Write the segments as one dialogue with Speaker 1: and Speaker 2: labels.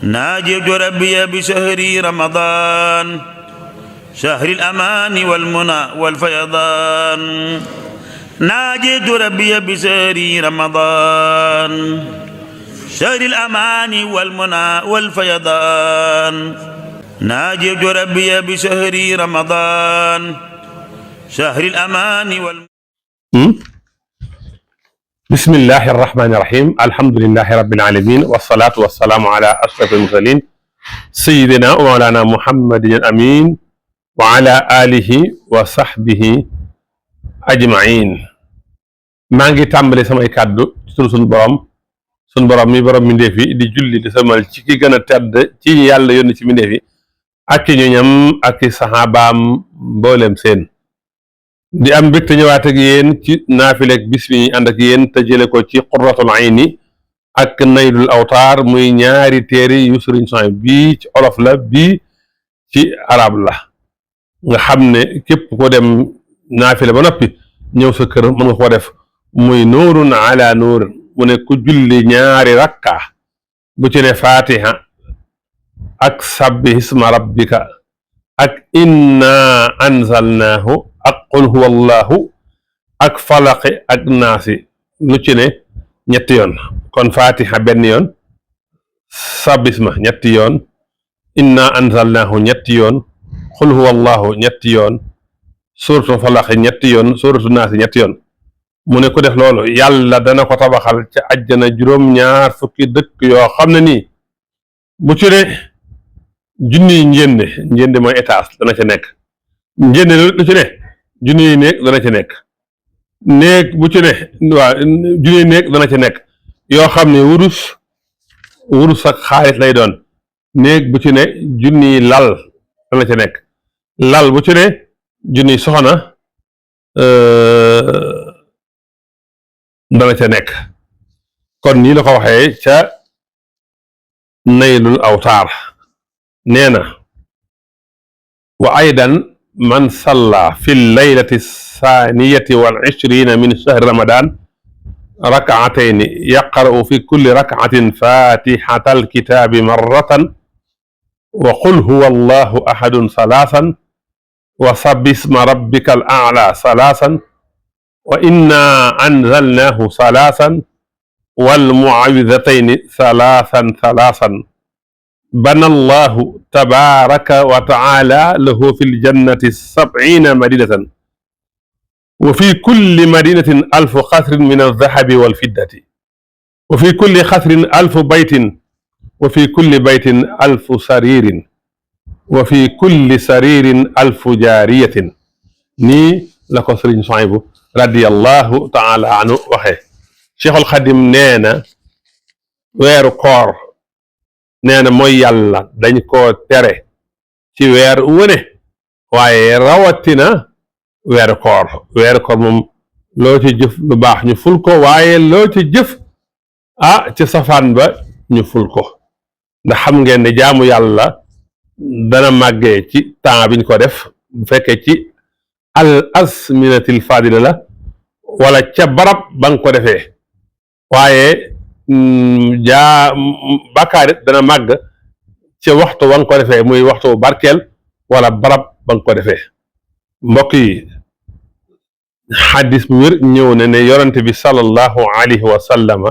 Speaker 1: ناجيت ربي بشهر رمضان شهر الأمان والمنى والفيضان ناجيت ربي بشهر رمضان شهر الأمان والمنى والفيضان ناجيت ربي بشهر رمضان شهر الأمان
Speaker 2: بسم الله الرحمن الرحيم الحمد لله رب العالمين والصلاة والسلام على أشرف المرسلين سيدنا ومولانا محمد الأمين وعلى آله وصحبه أجمعين maa ngi tàmbali samay kàddu ci turu sunu borom mi borom mbindeef yi di julli di samal ci ki gën a tedd ci yàlla yónni ci mbindeef yi ak ci ñoñam ak ci saxaabaam mboolem seen di am mbégte ñëwaat ak yéen ci naafileeg bis bi ñu ànd ak yéen te jële ko ci qurratul ayni ak naylul awtaar muy ñaari téere yu sëriñ Sohaybu bii ci olof la bii ci arab la nga xam ne képp ko dem naafile ba noppi ñëw sa kër mën nga koo def muy nuurun ala nuur mu ne ku julli ñaari rakka bu ci ne fatiha ak sabbi isma rabbika ak inna anzalnaahu ak qul huwa allahu ak falaqi ak naasi lu ci ne ñetti yoon kon fatiha benn yoon sabbi isma ñetti yoon inna anzalnaahu ñetti yoon qul huwa allahu ñetti yoon suuratu falaqi ñetti yoon suuratu naasi ñetti yoon mu ne ku def loolu yàlla dana ko tabaxal ca àjjana juróom-ñaar fukki dëkk yoo xam ne nii bu ci ne junniy njënde mooy étage dana ca nekk njënde lu ci ne junniy néeg dana ca nekk néeg bu ci ne waaw junniy néeg dana ca nekk yoo xam ne wurus ak xaalis lay doon néeg bu ci ne junniy lal dana ca nekk lal bu ci ne junniy soxna dana ca nekk kon nii la ko waxee ca naylul awtaar nee na wa aydan man salla fi llaylati saaniyati wal ishrina min shahri ramadan rak'atayni yaqra'u fi kulli rak'atin fatihata alkitabi marratan wa qul huwa allahu ahadun salaasan wa sabbi isma rabbika al a'la salaasan wa inna anzalnaahu salaasan wal mu'awwidhatayni salaasan bana allahu tabaaraka wa ta'aala lahu fil jannati 70 madinatan wa fi kulli madinatin alfu qasrin min adh-dhahabi wal fiddati wa fi kulli qasrin alfu baytin wa fi kulli baytin alfu sariirin wa fi kulli sariirin alfu jaariyatin nii la ko Sëriñ Sohaybu radiyallahu taala anhu waxee Cheikhul Xadim nee na weeru koor nee na mooy yàlla dañ koo tere ci weer wëne waaye rawatina weeru koor moom loo ci jëf lu baax ñu ful ko waaye loo ci jëf ci safaan ba ñu ful ko ndax xam ngeen ne jaamu yàlla dana màggee ci temps biñ ko def bu fekkee ci al asminatil fadila la wala ca barab ba nga ko defee waaye bàkkaar it dana màgg ca waxtu ba nga ko defee muy waxtu barkeel wala barab ba nga ko defee mbokk yi xadis bu wér ñëw ne yonente bi sallallahu alayhi wa sallama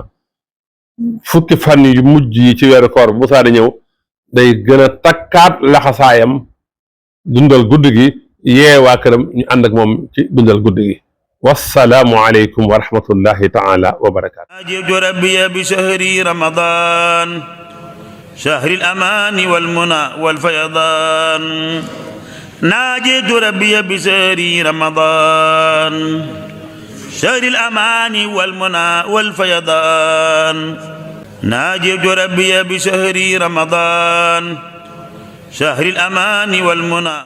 Speaker 2: fukki fan yu mujj yi ci weeru koor bu saa di ñëw day gën a takkaat laxasaayam dundal guddi gi yee waa këram ñu ànd ak moom ci dundal guddi gi wassalaamu aleykum wa rahmatullahi taala wa barakaatu.
Speaker 1: ناجيت ربي بشهر رمضان شهر الأمان والمنى والفيضان ناجيت ربي بشهر رمضان شهر الأمان والمنى والفيضان ناجيت ربي بشهر رمضان شهر الأمان والمنى